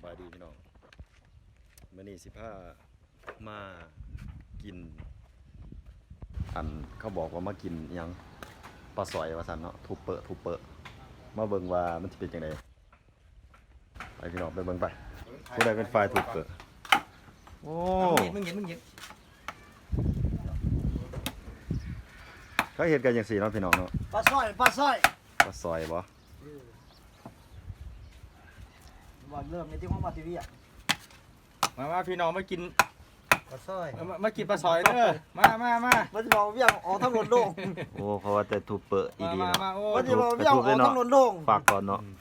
ສະບາຍດີພີ່ນ້ອງ ມື້ນີ້ຊິພາມາກິນ ອັນ ເຂົາບອກວ່າມາກິນຫຍັງ ປາສອຍວ່າຊັ້ນເນາະ ທູບເປີ ທູບເປີ ມາເບິ່ງວ່າມັນຊິເປັນຈັ່ງໃດ. ໄປພີ່ນ້ອງ ໄປເບິ່ງໄປ ຜູ້ໃດເປັນຝ່າຍທູບເປີ. ໂອ້ ມຶງເຢັນ ມຶງເຢັນ ເຂົາເຮັດກັນຈັ່ງຊີ້ເນາະພີ່ນ້ອງເນາະ ປາສອຍ ປາສອຍ ປາສອຍບໍ່? ເອີ ວ່າເລີ່ມໃນທີ່ຫ້ອງມາແຕ່ວຽກ ມາ ມາພີ່ນ້ອງ ມາກິນປາສອຍ ເອີ ມາ ມາກິນປາສອຍເດີ ມາ ມາ ມາ ມັນຊິເວົ້າວຽກອອກທາງໂລດໂລງ. ໂອ້ ເພາະວ່າແຕ່ທູບເປີອີ່ຫຼີເນາະ ມາ ມາ ໂອ້ ມັນຊິເວົ້າວຽກອອກທາງໂລດໂລງ ຝາກກ່ອນເນາະ ອືມ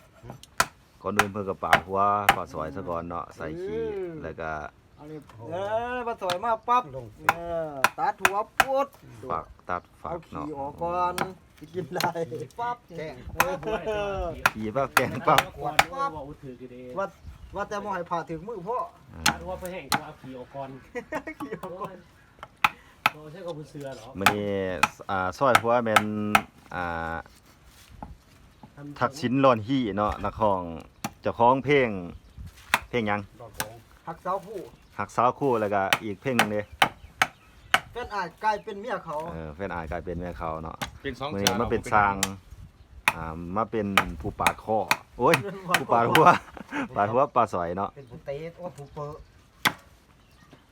ກ່ອນອື່ນເພິ່ນກໍປາດຫົວປາສອຍຊະກ່ອນເນາະ ໃສ່ຂີ້ ເອີ ແລ້ວກໍ ອັນນີ້ ເອີ ປາສອຍມາປັບ ເອີ ຕັດຫົວປຸດ ຝາກ ຕັດຝາກເນາະ ເອົາຂີ້ອອກກ່ອນ ຊິກິນໄດ້ ປັບ ແກງ ຂີ້ປັບ ແກງປັບ ປັບ ວ່າ ວ່າແຕ່ບໍ່ໃຫ້ພະຖືກມືພໍ ອືມ ຕັດຫົວພໍແຫ້ງ ແຕ່ວ່າເອົາຂີ້ອອກກ່ອນ ຂີ້ອອກກ່ອນ ໂອ້ຍ ບໍ່ໃຊ່ຂອງຜູ້ເຊື່ອດອກ. ມື້ນີ້ ອ່າ ຊອຍຫົວແມ່ນ ອ່າ ທັກສິນ ລອນຮີ້ເນາະ ນັກຮ້ອງ ເຈົ້າຂອງເພງ ເພງຫຍັງ? ຮັກສາວຄູ່ ຮັກສາວຄູ່ ແລ້ວກະອີກເພງໜຶ່ງເດ້ ແຟນອ້າຍກາຍເປັນເມຍເຂົາ ເອີ ແຟນອ້າຍກາຍເປັນເມຍເຂົາເນາະ ເປັນສອງ ມື້ນີ້ມາເປັນຊ່າງ ອ່າ ມາເປັນຜູ້ປາດຄໍ ໂອ້ຍ ຜູ້ປາດຫົວ ປາດຫົວປາສອຍເນາະ ເປັນຜູ້ເຕະ ໂອ້ ຜູ້ເປີ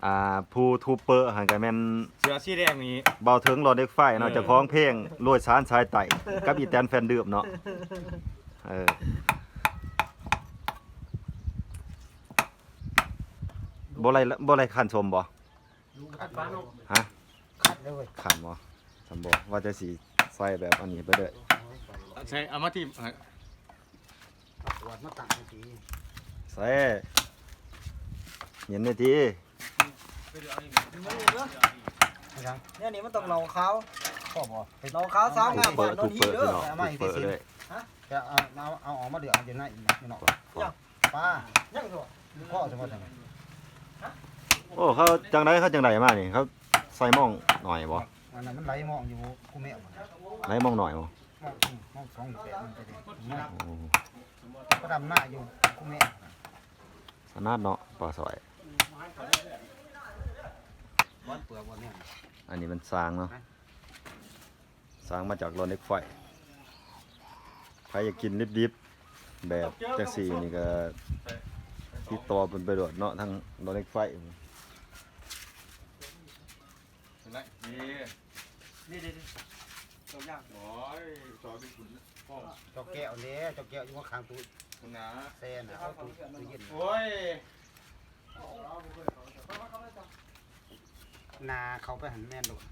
ອ່າ ຜູ້ທູບເປີຫັ້ນກະແມ່ນເສື້ອສີແດງນີ້ ເບົາເຖິງ ລອນເດັກໄຟເນາະ ເອີ ເຈົ້າຂອງເພງ ໂລຍສານສາຍໃຕ້ ກັບອີແຕນແຟນດື່ມເນາະ ເອີ ບໍ່ໄດ້ ບໍ່ໄດ້ຄັນສົມບໍ່? ຮະ? ຄັນເລີຍ ຄັນບໍ່? ຄັນບໍ່? ວ່າແຕ່ຊິໃສ່ແບບອັນນີ້ໄປເດີ ໃສ່ ເອົາມາຖິ້ມ ເອົາຂວດມາຕັ້ງໃຫ້ຕີ ໃສ່ ເຢັນແດ່ຕິ ແນວນີ້ມັນຕ້ອງເຫຼົ້າຂາວ ພໍບໍ່? ເຫຼົ້າຂາວສາວງາມບ້ານໂນນຫີນເດີ ເອົາມາໃຫ້ຕິສິນ ຮະ? ຈະເອົາ ເອົາ ເອົາອອກມາເດືອດຢູ່ໃນ ຢູ່ນອກ ປາ ຍັງຢູ່ບໍ່? ພໍຈັ່ງວ່າຈັ່ງໃດ? ໂອ້ ເຂົາຈັ່ງໃດ ເຂົາຈັ່ງໃດມານີ້ ເຂົາໃສ່ມອງໜ້ອຍບໍ່? ອັນນັ້ນມັນໄຫຼມອງຢູ່ກູແມວ ໄຫຼມອງໜ້ອຍບໍ່? ມອງ ອືມ ມອງສອງແປດມັນຈະໄດ້ ໂອ້ ເຂົາດຳນາຢູ່ກູແມວ ສະໜາດເນາະ ປາສອຍ ບ່ອນເປືອກບ່ອນແນວ ອັນນີ້ມັນຊ່າງເນາະ ສ້າງມາຈາກລອນເຫຼັກໄຟ ໃຜຢາກກິນດິບໆ ແບບຈັ່ງຊີ້ນີ້ກໍຕິດຕໍ່ເພິ່ນໄປໂລດເນາະ ທາງລອນເຫຼັກໄຟ ນີ້ ນີ້ ນີ້ ນີ້ ເຈົ້າຍ່າງ ໂອ້ຍ ຈອກເປັນຂຸນ ເຈົ້າແກ້ວເດ້ ເຈົ້າແກ້ວຢູ່ຂ້າງຕູ້ ພຸ້ນນະ ແຊ່ນະ ເອົາຕູ້ ຕູ້ເຢັນ ໂອ້ຍ ໜ້າເຂົ້າໄປຫັ້ນແມ່ນໂລດ.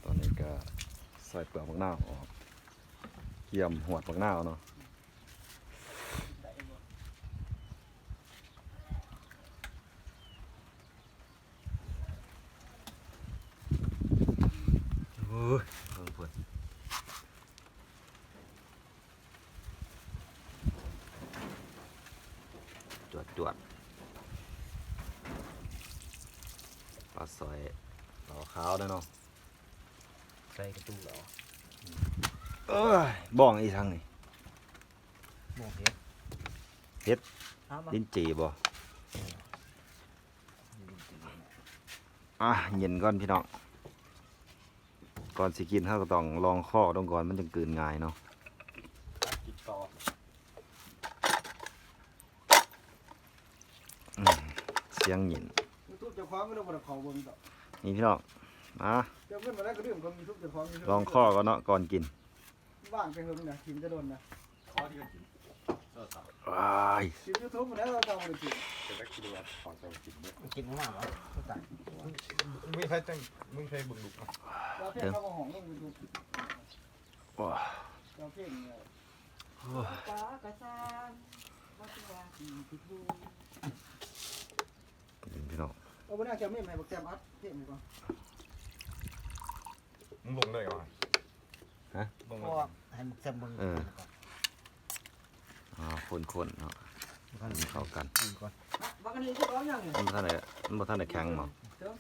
ຕອນນີ້ກໍຊອຍເປືອກບັກນາວອອກ ກຽມຫວດບັກນາວເນາະ. ໂອ້ຍ ເບິ່ງເພິ່ນ ຈວດໆ ປາສອຍ ເຫຼົ້າຂາວເດ້ເນາະ ໃສ່ກະຕຸກແລ້ວ ເອີຍ ບ້ອງອີ່ສັງນີ້ ບ້ອງເຫັດ ເຫັດ ເອົາມາ ລິ້ນຈີ່ບໍ່? ອ່ະ ເຢັນກ່ອນພີ່ນ້ອງ ກ່ອນຊິກິນເຮົາກໍຕ້ອງລອງຄໍເບິ່ງກ່ອນ ມັນຈັ່ງກືນງ່າຍເນາະ ກິນຕໍ່ ອືມ ສຽງເຢັນ ຢູທູບເຈົ້າຂອງກໍບໍ່ໄດ້ເຂົ້າເບິ່ງຕໍ່ ນີ້ພີ່ນ້ອງ ມາ ເຈົ້າເງິນມາໄດ້ກໍດື່ມຂອງຢູທູບເຈົ້າຂອງ ລອງຄໍກ່ອນເນາະ ກ່ອນກິນ ວ່າງແຕ່ເຫິງນະ ກິນແຕ່ດົນນະ ຂໍທີ່ກິນ ໂທລະສັບ ວ້າຍ ກິນຢູທູບພຸ້ນແຫຼະ ເຈົ້າບໍ່ໄດ້ກິນ ຈະໄດ້ກິນວ່າຂອງເຈົ້າກິນເດ້ ກິນມາກບໍ່? ບໍ່ຕາຍ ມີໃຜແຕ່ງ ມີໃຜເບິ່ງລູກ ວ່າເພງເຂົາບໍ່ຮ້ອງລົງຢູທູບ ໂອ້ຍ ເຈົ້າເພງເລີຍ ໂອ້ຍ ປາກະຊາງ ມາຕົວະ ພີ່ນ້ອງ ເອົາບໍ່ໄດ້ ເຈົ້າເມມໃຫ້ບັກແຕມອັດເພງກ່ອນ ມຶງລົງໄດ້ຫວາ? ຮະ? ເພາະວ່າໃຫ້ໝາກແຊມເບິ່ງ ເອີ ອ່າ ຄົນໆເນາະ ໃຫ້ມັນເຂົ້າກັນ ມັນບໍ່ທັນໄດ້ ມັນບໍ່ທັນໄດ້ແຂງບໍ່? ໂອ້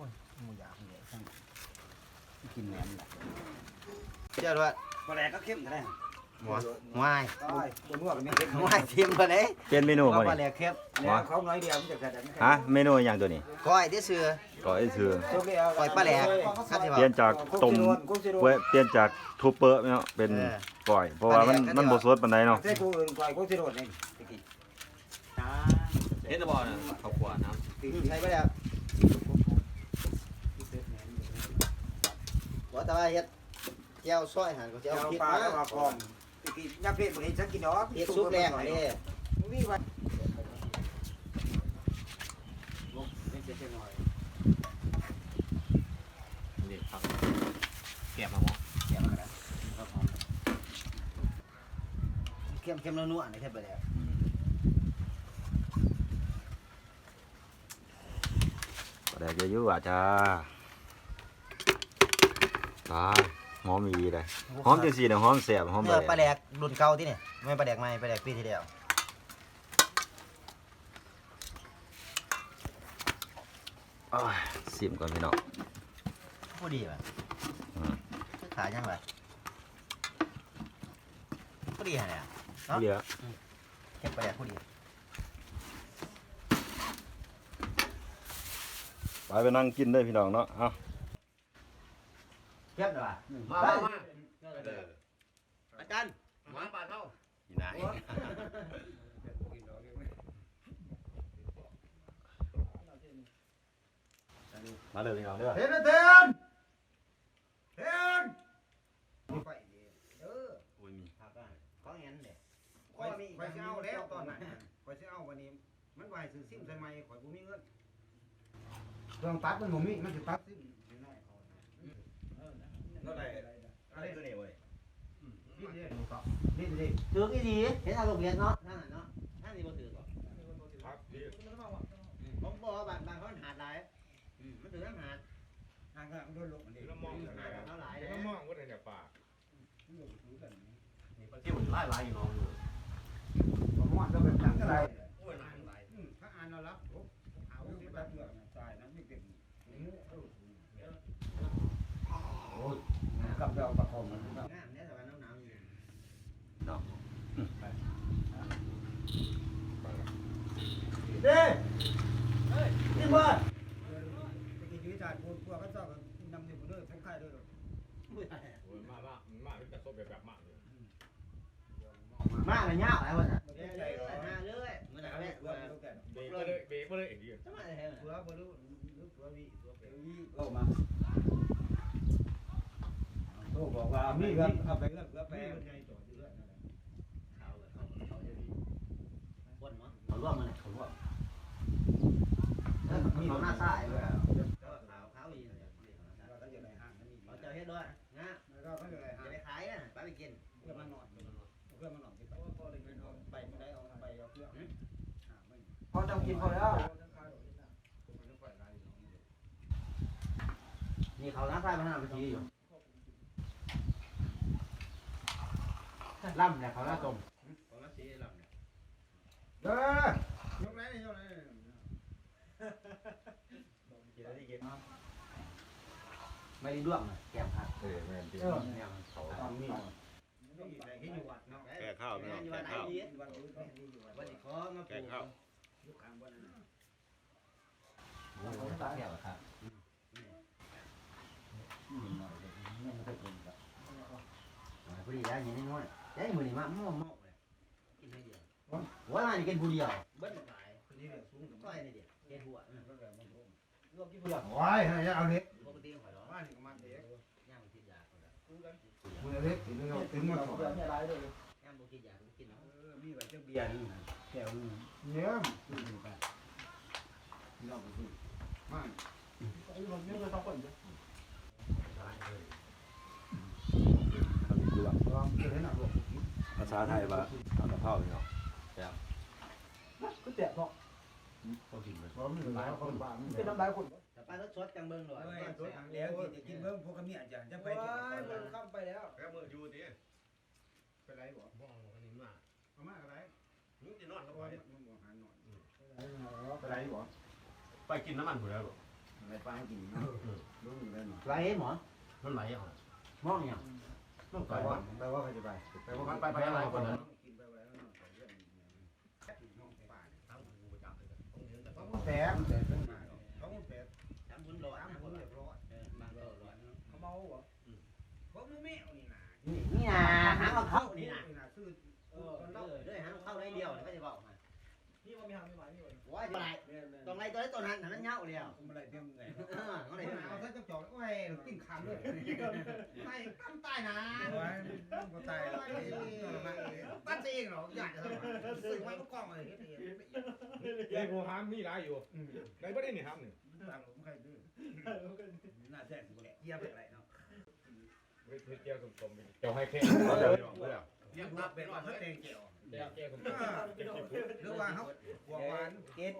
ຍ ບໍ່ຢາກແຫຼະ ກິນແໜມແຫຼະ ເຈົ້າວ່າບໍ່ແຫຼກກໍເຄັມກໍໄດ້ ບໍ່ ຫວາຍ ໂອ້ຍ ບໍ່ນວດກໍມີເຮັດ ຫວາຍ ເຕັມເບິດເດ້. ປ່ຽນເມນູບໍ່ນີ້? ເອົາປາແຫຼກເຄັມ ແລ້ວເຂົາໜ້ອຍດຽວມັນຈະກະ ຮະ? ເມນູຫຍັງໂຕນີ້? ກ້ອຍຊື່ໆ ກ້ອຍຊື່ ຈົບແລ້ວ ກ້ອຍປາແຫຼກ ຄັນຊິວ່າ ປ່ຽນຈາກຕົ້ມ ປ່ຽນຈາກທຸບເປີເນາະ ເປັນ ເອີ ກ້ອຍ ເພາະວ່າມັນ ປາແຫຼກ ມັນບໍ່ສົດປານໃດເນາະ. ໃສ່ຜູ້ອື່ນກ້ອຍ ກົງຊິໂດດນີ້ ຕະກີ້ ເຫັນແລ້ວບໍ່ນະ ເຂົ້າຂົ້ວນຳ ອືມ ໃສ່ໄປແລ້ວ ບໍ່ ແຕ່ວ່າເຮັດແຈ່ວຊອຍຫັ້ນ ກໍຊິເອົາພລິກມາ ແຈ່ວປາກັບໝາກຫອມ ຕະກີ້ຍາມເພັດບໍ່ໄດ້ສັກກິນດອກ ເຮັດສຸກແລ້ງເດ້ ມີວ່າ ນີ້ ຜັກ ແກບມາບໍ່ ແກບມາກໍໄດ້ ເຄັມໆ ນົວໆ ນີ້ເຮັດໄປແລ້ວ ອືມ ປາແດກເຍອະຢູ່ວ່າຈ້າ ປາ ຫອມອີ່ຫຼີເດ້ ໂອ້ ຫອມ ໂຫ ຈັ່ງຊີ້ນະ ຫອມແຊບ ຫອມ ເອີ ປາແດກ ປາແດກລຸ້ນເກົ່າຕິນີ້ ບໍ່ແມ່ນປາແດກໃໝ່ ປາແດກປີທີ່ແລ້ວ. ໂອ້ຍ ຊີມກ່ອນພີ່ນ້ອງ ພໍດີວ່າ ອືມ ຂາຍຍັງວ່າ ພໍດີຫັ້ນແຫຼະເນາະ ພໍດີລະ ອືມ ເກັບໄປແລ້ວພໍດີ ໄປ ໄປນັ່ງກິນເດີ້ພີ່ນ້ອງເນາະ ເອົາ ເກັບແລ້ວວ່າ ອືມ ມາ ມາ ມາ ເອີ ອາຈານ ມາບ້ານເຮົາ ອີ່ນາຍ ມາເດີ້ພີ່ນ້ອງເດີ້ ເຫັນແລ້ວເຕັ້ນ ເຫັນ ໄຟເດ້ ເອີ ໂອ້ຍ ມີ ຂອງແອນເດ້ ຂ້ອຍ ຂ້ອຍຊິເອົາແລ້ວຕອນນັ້ນ ຂ້ອຍຊິເອົາ ບັດນີ້ມັນວ່າໃຫ້ຊື້ຊິມໃສ່ໃໝ່ ຂ້ອຍບໍ່ມີເງິນ ເຄື່ອງຕັດມັນບໍ່ມີ ມັນຊິຕັດຊິມໃຫ້ນ້ອງເຂົາ ເອີ ນັ້ນແຫຼະ ອັນນີ້ຄືນີ້ເວີຍ ອືມ ນີ້ເດ້ ນີ້ເດ້ ຖືກອີ່ຫຼີ ເຫັນເອົາລູກເຫັດເນາະ ທາງນັ້ນເນາະ ທາງນີ້ບໍ່ຖືກບໍ່ ຄັບ ອືມ ບໍ່ ບ້ານ ບ້ານເຮົາມັນຫາດຫຼາຍ ອືມ ມັນຖືກນຳຫາດ ຫາດກໍໂດນລົກມັນເດ້ ອືມ ຫາດເຮົາຫຼາຍເດ້ ມາມອງບໍ່ໄດ້ແນວປາ ນີ້ປາຊິວຫຼາຍໆຢູ່ໜອງຢູ່ ປາມ່ອນກໍເປັນຫຍັງກໍໄດ້ ໂອ້ຍ ຫຼາຍ ຫຼາຍ ອືມ ຖ້າອ່ານລະລັບ ໂອ້ ເອົາໄປເບືອກຕາຍນະ ມີເຕັມ ໂອ້ຍ ກັບເຈົ້າປະຄອງມັນ ງາມແທ້ ແຕ່ວ່າໜາວໆ ຢູ່ເນາະ ເດ້ ເຮີ້ຍ ນີ້ບໍ່ ໄປກິນຢູ່ທີ່ທາດພຸ້ນ ພວກເຂົາເຈົ້າກໍນຳຢູ່ພຸ້ນເດີ ຜົມຂາຍເດີ ໂອ້ຍ ມາ ມາ ມາເປັນຕາສົບແບບ ແບບມາເລີຍ ມາແລ້ວຍາວຫຼາຍວ່າຊັ້ນ ມາເລີຍ ມາເລີຍ ມື້ໜ້າແວະ ເບຣກໄປເລີຍ ເບຣກໄປເລີຍ ຈະມາແທ້ ເຜືອບໍ່ຮູ້ ເຜືອວີ ເຜືອວີ ເອົາມາ ໂທບອກວ່າມີເຮືອນ ເອົາໄປເຮືອນເຜືອແປ ມີເຮືອນໃຫຍ່ຈອດຢູ່ເຮືອນນັ້ນແຫຼະ ເຂົາ ເຂົາ ເຂົາຈະມີ ຄົນເນາະ ເຂົາລວມ ເຂົາລວມ ເອີ ມີເຂົາໜ້າຊາຍ ເອີ ເຂົາ ເຂົາອີ່ ເຂົາຈະເຮັດດ້ວຍ ນະ ແລ້ວກໍເຂົາຈະໄດ້ຫາ ຈະໄດ້ຂາຍນະ ໄປ ໄປກິນ ເພື່ອມານອນ ເພື່ອມານອນ ເພື່ອມານອນ ໄປມື້ໃດເອົາ ໄປເອົາເພື່ອ ຫືມ ຫາມັນ ພໍຕ້ອງກິນພໍແລ້ວ ນີ້ເຂົາໜ້າຊາຍ ມັນຫາໄປຊິຢູ່ ລຳແຫຼະ ເຂົາໜ້າຕົ້ມ ເຂົາໜ້າຊິລຳແຫຼະ ເດີ ຍົກໄດ້ ຍົກໄດ້ ໄມ້ລຽງດ້ວງນະ ແກມຄັກ ເອີ ແມ່ນຕິ ເອີ ແນວເຂົາ ຕ້ອງມີ ແກງເຂົ້າພີ່ນ້ອງ ແກງເຂົ້າ ແກງເຂົ້າ ພໍດີແລ້ວ ຍິງນ້ອຍໆ ໄດ້ມື້ນີ້ມາເມົາໆ ເລີຍ ກິນໜ້ອຍດຽວ ໂອ້ຍ ມານີ້ກິນຜູ້ດຽວ ເບິດບັກຫຼາຍ ຄືນີ້ແຫຼະສູງ ຊອຍໜ້ອຍດຽວ ເຮັດຫົວ ລວກກິນຜູ້ດຽວ ໂອ້ຍ ເອົາເລີຍ ປົກກະຕິຂ້ອຍດອກ ມານີ້ກໍມາເອງ ຍ່າງກິນຢາ ມື້ເລັກກິນເນາະ ຕື່ນມາສອຍ ຍາມບໍ່ກິນຢາກໍບໍ່ກິນເນາະ ເອີ ມີໄວ້ຈັກເບຍໜຶ່ງ ແກ້ວໜຶ່ງ ເນຍ ກິນໄປ ເນາະ ມາ ຢູ່ນຳສອງຄົນ ລວກ ລວກ ເຮັດໃຫ້ໜ້າລວກ ພາສາໄທວ່າ ປາກະເພົາ ພີ່ນ້ອງ ແຊບ ຄືແຊບເນາະ ອືມ ຕ້ອງກິນເລີຍ ເປັນນ້ຳລາຍຄົນ ຖ້າປາສົດໆ ຈັ່ງເບິ່ງໂລດ ເອີຍ ສົດແລ້ວຊິໄດ້ກິນເບິ່ງ ພວກກັບເມຍຈະ ຈະໄປກິນ ໂອ້ຍ ເບິ່ງຄຳໄປແລ້ວ ແລ້ວມື້ຢູ່ຕິ ໄປໄດ້ບໍ່? ບໍ່ ອັນນີ້ມາ ເອົາມາກໍໄດ້ ມັນຊິນອນກັບໃຜ ມັນບໍ່ຫານອນ ໄປໄດ້ບໍ່? ໄປກິນນຳມັນພຸ້ນແຫຼະ ໄປປາກິນເນາະ ເອີ ລົງໄດ້ເນາະ ໄຫຼບໍ່? ມັນໄຫຼເອົາ ມອງຫຍັງ? ไปบ่ ไปบ่ ไปสิไป ไปบ่ ไป ไป ไป ไป ไป ไป กินไปบ่ได้ นอนไปเรื่องนี้ ของแสบ ของแสบ สามหมื่นร้อย สามหมื่นเรียบร้อย เออ บางเก้าร้อย เขาเมาบ่ อืม ของหมู่แมวนี่นะ นี่นะ หาเอาเข้านี่นะ นี่นะ ซื้อ เออ เออ เด้อ หาเอาเข้าได้เดียวนี่ เขาสิเว้าให้ มีบ่ มีหางมีหมายมีบ่ โอ้ย บ่ได้ แม่นๆ ต้องไล่ตัวใดตัวนั้นให้มันยาวแล้ว บ่ได้เพียงไง เออ บ่ได้เพียงไง เอาซะจอกๆ โอ้ย กินขามเลย ไล่ตำตายนะ โอ้ย มันบ่ตายหรอก โอ้ย ตัดซะเองหรอก อยากจะซื้อไว้ก็กองเลย เฮ็ดเอง เฮ้ย ผู้หามมีหลายอยู่ อืม ได้บ่ได้นี่หามนี่ มันหลังผมใครดื้อ หน้าแซ่บอยู่แหละ เยี่ยมไปไหนเนาะ เฮ็ด เฮ็ดแจ่วส้มๆ เจ้าให้แค่ เยี่ยมตับไปหน่อย แตงแจ่ว แจ่วส้มๆ หรือว่าเฮา บวกหวาน เก็ด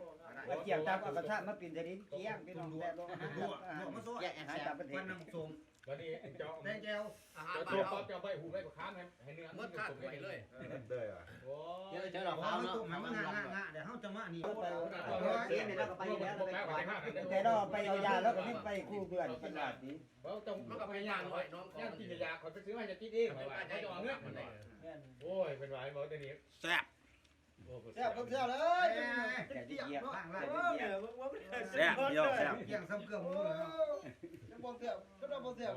เอาเจียวตามเอากระทะมาปิ้นใส่ดิน เกลี้ยง พี่น้อง แซ่บลง ลวก ลวกมาซอย หายตามประเทศ มันน้ำส้ม บัดนี้เจ้า แตงแจ่ว อาหาร เจ้า บ้านเฮา เจ้าใบหูใบบักขามให้ ให้เนื้อ หมดคักไว้เลย เด้อ โอ้ เดี๋ยวเจ้าดอกขาวเนาะ มันต้มให้มันงะๆๆ เดี๋ยวเฮาจะมานี่ เออ เออ เดี๋ยวเราก็ไปแล้ว บ่แปลว่า แต่เราไปเอายาแล้วก็รีบไปคู่เพื่อน เป็นหวัดนี้ เว้าต้อง มันก็ไปย่างไว้น้อง ย่างกินยา ข้อยไปซื้อมาจะกินเอง ข้อยว่า ข้อยจะเอาเงิน แม่น โอ้ย เป็นหวัดบ่เดี๋ยวนี้ แซ่บ โอ้ แซ่บ แซ่บเลย แซ่บ เนาะ แซ่บ พี่น้อง แซ่บ เกี่ยงซ้ำเครื่องหมูเลยเนาะ ยังบ่แซ่บ ก็บ่แซ่บ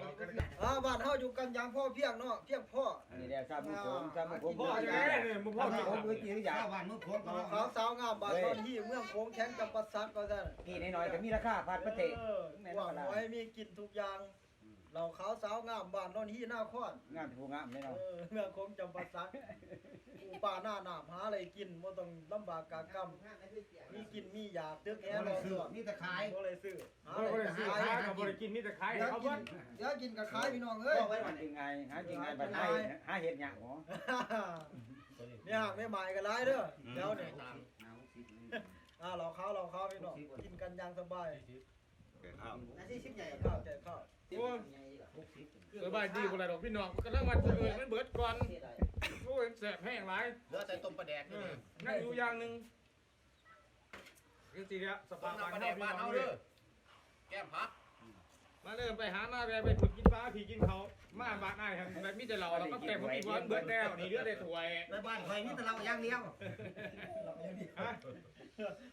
อ่า บ้านเฮาอยู่กันอย่างพอเพียงเนาะ เพียงพอ อันนี้แหละ ชาวเมืองโขง ชาวเมืองโขง พ่ออยู่ไหนเนี่ย มึงพ่อ ชาวบ้านเมืองโขง สาวงามบ้านดอนฮี เมืองโขง แขวงจำปาสัก ว่าซั่น กินน้อยๆ ก็มีราคา พัดประเทศ เออ แม่น หวัง ขนาด ไว้มีกินทุกอย่าง เหล้าขาวสาวงามบ้านดอนฮีนาคอน งามผู้งามเลยเนาะ เออ เมืองโขงจำปาสัก ปูปลาหน้าน้ำหาอะไรกิน บ่ต้องลำบากกากกำ มีกินมีอยาก ตึกแฮ บ่ได้ซื้อ มีแต่ขาย บ่ได้ซื้อ หา บ่ได้ซื้อ ขาย ขายก็บ่ได้กิน มีแต่ขายให้เขาเบิด เดี๋ยวกิน เดี๋ยวกินก็ขาย พี่น้องเอ้ย หากินง่าย หากินง่าย บัดหา หาเฮ็ดยากหมอ แม่ฮักแม่หมายก็หลายเด้อ เดี๋ยวนี้ อ่า เหล้าขาว เหล้าขาว พี่น้อง กินกันอย่างสบาย แก่ข้าว นาทีสิบใหญ่ ข้าว แก่ข้าว โอ้ย สบายดีบ่ล่ะดอกพี่น้อง กำลังว่าเอิ้นมันเบิดก่อน โอ้ย แซ่บแฮงหลาย เหลือแต่ต้มปลาแดก เออ นั่งอยู่อย่างหนึ่ง จังซี่แหละ สภาพบ้านเฮา บ้านเฮาเด้อ แก้มผัก มาเริ่มไปหามาแวะไปขุดกินปลา ผีกินเขา มาบ้านอ้ายหั่นแบบมีแต่เหล้า แล้วก็แก้มบ่มี บ่เบิดแล้ว นี่เหลือแต่ถ้วย ไปบ้านข่อยมีแต่เหล้าอย่างเดียว ฮะ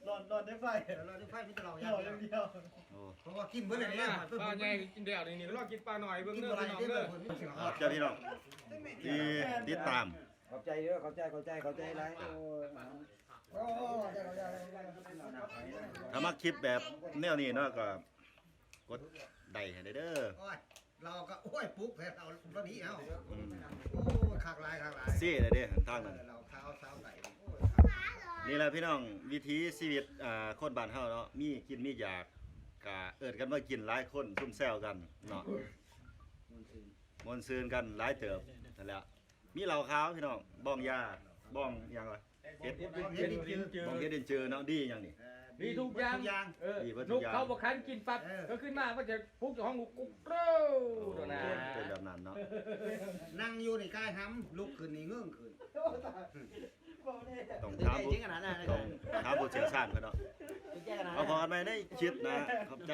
นอน นอนในไฟ นอนในไฟมีแต่เหล้าอย่างเดียว เหล้าอย่างเดียว โอ้ เพราะว่ากินเบิดแล้วเนี่ย ปลาใหญ่กินแล้ว นี่ นี่รอกินปลาน้อยเบิ่งเด้อ พี่น้องเด้อ ขอบใจพี่น้องที่ติดตาม ขอบใจเด้อ ขอบใจ ขอบใจ ขอบใจหลาย โอ้ย โอ้ ขอบใจ ขอบใจ ถ้ามักคลิปแบบแนวนี้เนาะ ก็กดไลค์ให้เด้อ โอ้ย เราก็ โอ้ย ปลุกแท้ เราตอนนี้เอ้า อืม โอ้ย คักหลาย คักหลาย เซ่เลยเด้ ทางนั้น เออ เราเท้าสาวไก่ โอ้ย นี่แหละพี่น้อง วิถีชีวิต อ่า คนบ้านเฮาเนาะ มีกินมีอยาก กะเอิ้นกันมากินหลายคน ซุ่มแซวกันเนาะ ม่วนซื่น ม่วนซื่นกันหลายเติบนั่นแหละ มีเหล้าขาวพี่น้อง บ้องยา บ้องหยังวะ เฮ็ด บ้องเฮ็ดดินจือ บ้องเฮ็ดดินจือเนาะ ดีหยังนี่ เออ ดีทุกอย่าง ดีทุกอย่าง เออ ดีเบิดทุกอย่าง นกเขาบ่คันกินปั๊บ เออ ก็ขึ้นมามันจะปลุกเจ้าของลูกกุ๊กโกร โอ้ โดนนะ เป็นแบบนั้นเนาะ นั่งอยู่นี่กายหำ ลุกขึ้นนี่เงื้องขึ้น ต้องถามผู้ จริงขนาดนั้นเลย ต้องถามผู้เชี่ยวชาญเพิ่นเนาะ จริงขนาดนั้น เอาพอกันใหม่ในคลิปหน้า ขอบใจ